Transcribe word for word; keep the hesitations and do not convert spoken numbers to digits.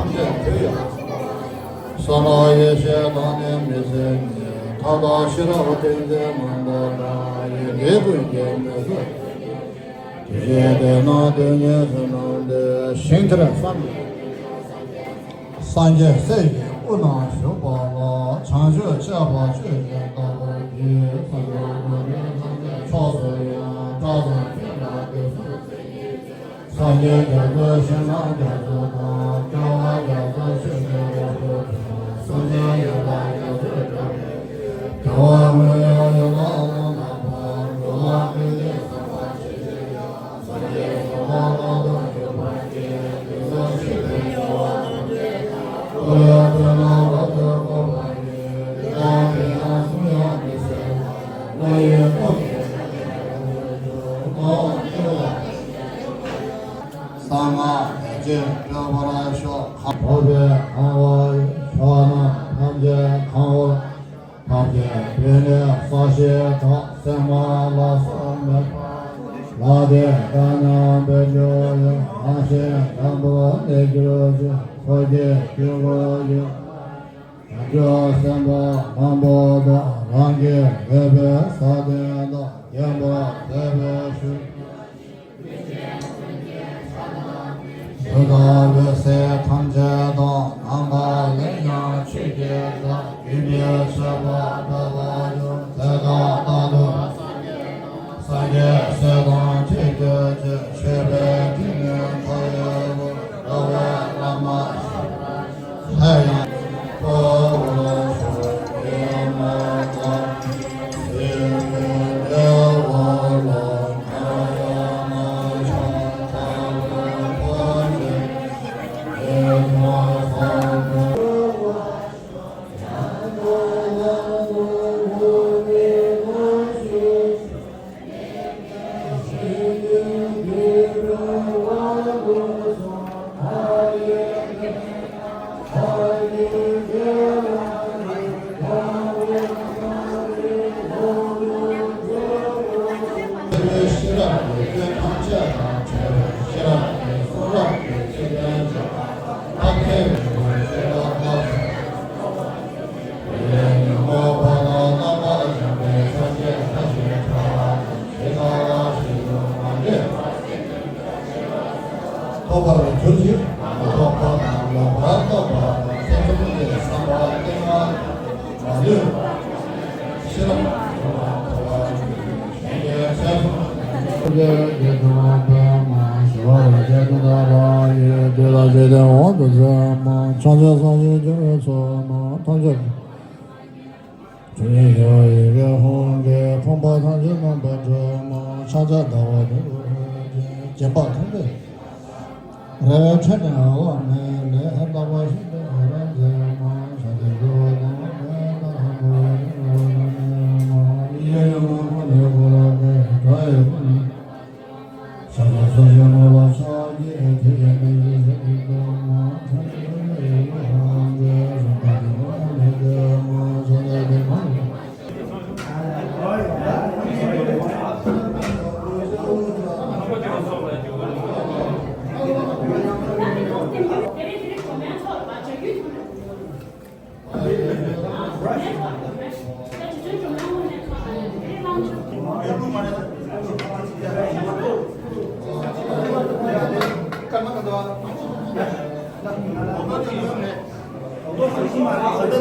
ཐམས་ཅད་དུས་ཡང་། བསོད་ནམས་ཡེ་ཤེས་དང་ནི་མི་ཟད་ཉིད། མཐའ་དག་ཤེས་རབ་ཏིང་འཛིན་མང་པོ་དང་། ཡི་གེ་ཀུན་གྱི་མིང་ཚོགས་དེ་བཞིན་དེ་རྣམས་དོན་གཉིས་སུ་སྣང་སྟེ། ཞིང་དེར་བསམ་པའི་སངས་རྒྱས་སྲས་ཀྱི་དབུ་རྣམས་བཞུགས་པ་ལ། བྱང་ཆུབ་སྤྱད་པ་ཆོས་ཀྱི་བདག་པོ་ཡིས། སངས་རྒྱས་ཀུན་འདུས་ཐམས་ཅད་མཆོག་སུ་ཡང་། བཀྲ་ཤིས་ཆེ་ལ་དུས་སུ་བརྩེ་ཉིད་ཀྱི། སངས་རྒྱས་རྒྱ་མཚོ་ཞིང་རྣམས་རྒྱ་མཚོ་དང་། སྐྱོ་བ་རྒྱ་མཚོ་ཆུ་སྐྱེས་རབ་ཏུ་འཁྲུངས། སེམས་ཅན་ཡོད་ལ་རྒྱ་མཚོའི་སྐྱོ་བ་སྐྱེས། སྐྱོ་བ་སྔོན་ཡང་ཡོད་ལ་ལོ་ན་བར། འགྲོ་བ་ཀུན་གྱི་བསམ་པ་ཆེ་ཆེ་ཡང་། སངས་རྒྱས་གསུང་ལ་ལམ་དུ་འཇུག་པར་བྱེད། དུས་གསུམ་ཆོས་ཀྱི་སྐྱོ་བ་ཐམས་ཅད་ཀྱང་། འཁོར་ལོས་སྒྲོལ་ལ་རབ་ཏུ་བསྐོར་བ་ཡི། དེ་དག་གིས་ཡང་གསུང་ཡང་མི་ཟད་པ། བློ་ཡི་ཀུན་གྱི་གསང་སྔགས་བདེ་ཆེན་སྤྱོད་པར་ཤོག། ཁམས་ཕོ་བྲང་གང་བ་ཡི། ཕྱོགས་རྣམས་ཐམས་ཅད་གང་བ། ཐམས་ཅད་དུས་ནི་ས་གཞི་བྲག། སེམས་ལ་སོགས་མེད་པ། ལ་དེ་ལྟར་རྣམ་པར་འགྱུར་ཡང་། རང་བཞིན་དྲང་པོར་གནས་གྱུར་ཅིག། ཚོགས་ཀྱི་དཀྱིལ་འཁོར་ཡི། བྱང་ཆུབ་སེམས་དཔའ་མང་པོ་དང་། རང་གི་མོས་པའི་ས་བོན་དང་། བརྒྱན་པར་མཛད་པའི་ཤུགས་ཀྱིས། དུས་དང་འོད་ཟེར་ཐམས་ཅད་དང་། ནམ་མཁའ་ལས་ཀྱང་ཆོས་ཀྱི་སྒྲ། རྒྱུད་པའི་མཆོད་པ་འབོད་པར་འགྱུར། དེ་དག་རྟག་ཏུ་སངས་རྒྱས་སྲས་དང་ཐུགས་མཐུན་ཅིང་། མཆོད་པའི་ཕྲིན་ལས་མཐའ་ཡས་པ། འགྲོ་བའི་བླ་མ་ཤེས་རབ་ཀྱིས། ལྷ་ཡང་ཁོ་བོ་ཤོག། ཡ་མ་ཀ་སེ་ཀུན་དེ་བ་ལ་ན་ཡ་ན་ཤ་ཐ་ལ་ཐ་ཅེ་དེ་ཐ་ས་ཀ་ཐོབ་པར་གྱུར་ཅིག། མ་ཐོབ་པ་དང་ལོག་པར་རྟོག་པ་དང་། སེམས་ཙམ་གྱི་བསམ་པ་གཏིང་ལ་མ་ལུས། ཕྱག་འཚལ་ལོ། ཐུགས་རྗེ་ཆེ། ཡི་གེ་ཧཱུྃ་གིས་ཕོངས་པ་ཐམས་ཅད་སྨོན་པར་བྱེད་མོ། ཕྱག་འཚལ་ཟླ་བ་དུས་ཀྱི་སྦྱིན་པ་ཐམས་ཅད། རེ་བའི་ཁྲོད་ནས་འོག་མིན་ལས། རྟག་པར་ཞིང་དུ་འོད་རབ་མཛད་མོ། ཕྱག་འཚལ་ལོ། ཐུགས་རྗེ་ཆེ། ཡི་གེ་ཡི་མོ་ཁོ་ནས་གོ་ལ་པའི་གྲོགས་ཡི་ཀུན།